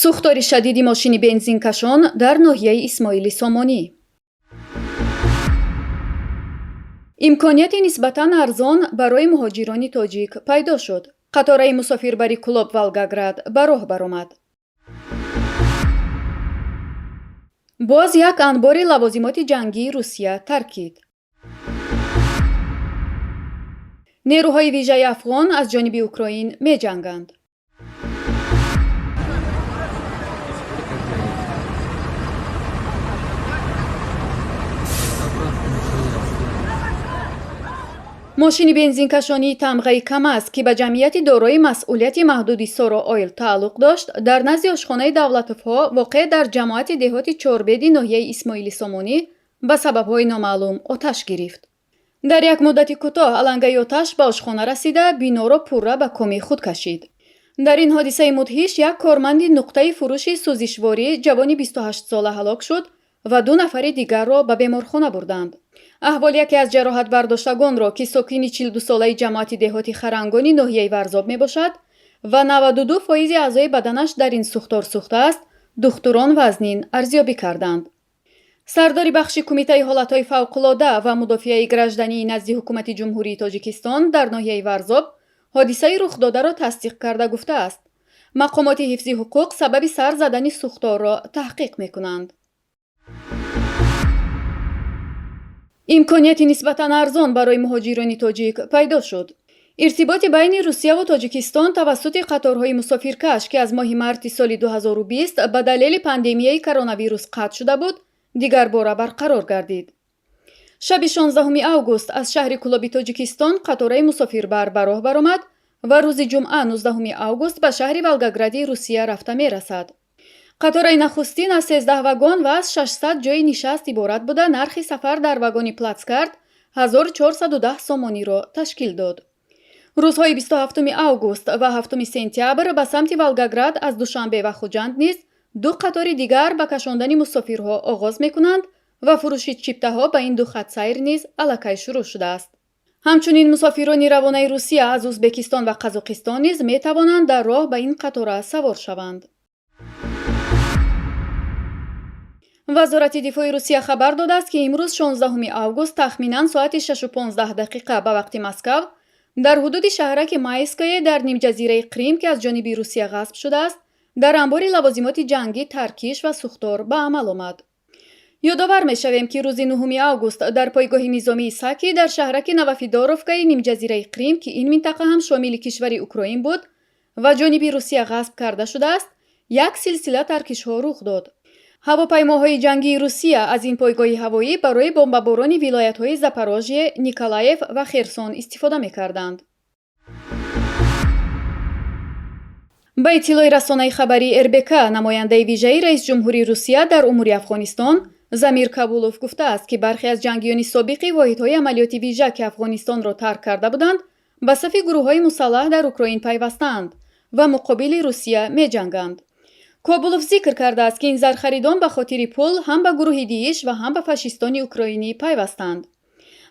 Сӯхтори шадиди мошини бензинкашон дар ноҳияи Исмоили Сомонӣ. Имконияти нисбатан арзон барои муҳоҷирони тоҷик пайдо шуд. Қатораи мусофирбари Кӯлоб Волгоград ба роҳ баромад. Боз як анбори лавозимоти ҷангии Русия таркид. Нерӯҳои вижаи афғон аз ҷониби Украин меҷанганд. Мошини бензинкашонии тамғаи КамАЗ, ки ба ҷамъияти дорои масъулияти маҳдуди Соро Ойл тааллуқ дошт, дар назди ошхонаи Давлатовҳо, воқеъ дар ҷамоати деҳоти Чорбеди ноҳияи Исмоили Сомонӣ, ба сабабҳои номаълум оташ гирифт. Дар як муддати кӯтоҳ алангаи оташ ба ошхона расида, биноро пурра ба коми худ кашид. Дар ин ҳодисаи мудҳиш як корманди нуқтаи фурӯши сӯзишворӣ, ҷавони 28-сола, ҳалок шуд ва ду нафари дигарро ба беморхона бурданд. Аҳволи яке аз ҷароҳатбардоштагонро, ки сокини 42-солаи ҷамоати деҳоти Харангони ноҳияи Варзоб мебошад ва 92 фоизи аъзои баданаш дар ин сӯхтор сӯхтааст, духтурон вазнин арзёбӣ карданд. Сардори бахши Кумитаи ҳолатҳои фавқулода ва мудофиаи граждании назди Ҳукумати Ҷумҳурии Тоҷикистон дар ноҳияи Варзоб ҳодисаи рухдодаро тасдиқ карда гуфтааст: мақомоти ҳифзи ҳуқуқ сабаби сар задани сӯхторро таҳқиқ мекунанд. Имконияти нисбатан арзон барои муҳоҷирони тоҷик пайдо шуд. Иртиботи байни Русияву Тоҷикистон тавассути қаторҳои мусофиркаш, ки аз моҳи марти соли 2020 ба далели пандемияи коронавирус қатъ шуда буд, дигарбора барқарор гардид. Шаби 16 август аз шаҳри Кӯлоби Тоҷикистон қатораи мусофирбар ба роҳ баромад ва рӯзи ҷумъа, 19 август, ба шаҳри Волгогради Русия рафта мерасад. Қатораи нахустин аз 13 вагон ва аз 600 ҷойи нишаст иборат буда, нархи сафар дар вагони плацкарт 1410 сомониро ташкил дод. Рӯзҳои 27 август ва 7 сентябр ба самти Волгоград аз Душанбе ва Хуҷанд низ ду қатори дигар ба кашондани мусофирҳо оғоз мекунанд ва фурӯши чиптаҳо ба ин ду хатсайр низ аллакай шурӯъ шудааст. Ҳамчунин мусофирони равонаи Русия аз Ӯзбекистон ва Қазоқистон низ метавонанд дар роҳ ба ин қатора савор шаванд. Вазорати дифои Русия хабар додааст, ки имрӯз, 16 август, тахминан соати 6:15 дақиқа ба вақти Москав, дар ҳудуди шаҳраки Майское дар нимҷазираи Қрим, ки аз ҷониби Русия ғасб шудааст, дар анбори лавозимоти ҷангӣ таркиш ва сӯхтор ба амал омад. Ёдовар мешавем, ки рӯзи 9 август дар пойгоҳи низомии Саки дар шаҳраки Новофедоровкаи нимҷазираи Қрим, ки ин минтақа ҳам шомили кишвари Украин буд ва ҷониби Русия ғасб карда шудааст, як силсила таркишҳо рух дод. Ҳавопаймоҳои ҷангии Русия аз ин пойгоҳи ҳавоӣ барои бомбаборони вилоятҳои Запорожье, Николаев ва Херсон истифода мекарданд. Ба иттилои расонаи хабарии РБК, намояндаи вижаи раисҷумҳури Русия дар умури Афғонистон Замир Кабулов гуфтааст, ки бархе аз ҷангиёни собиқи воҳидҳои амалиёти вижа, ки Афғонистонро тарк карда буданд, ба сафи гурӯҳҳои мусаллаҳ дар Украин пайвастаанд ва муқобили Русия меҷанганд. Кобулов зикр кардааст, ки ин зархаридон ба хотири пул ҳам ба гурӯҳи ДИИШ ва ҳам ба фашистони украинӣ пайвастанд.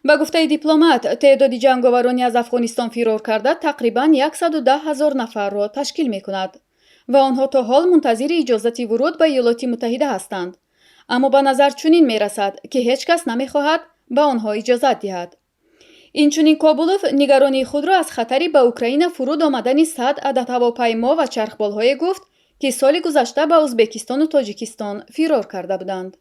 Ба гуфтаи дипломат, теъдоди ҷанговарони аз Афғонистон фирор карда тақрибан 110 ҳазор нафарро ташкил мекунад ва онҳо то ҳол мунтазири иҷозати вуруд ба Иёлоти Муттаҳида ҳастанд, аммо ба назар чунин мерасад, ки ҳеҷ кас намехоҳад ба онҳо иҷозат диҳад. Инчунин Кобулов нигаронии худро аз хатари ба Украина фуруд омадани 100 адад ҳавопаймо ва чархболҳое гуфт, ки соли гузашта ба Ӯзбекистону Тоҷикистон фирор карда буданд.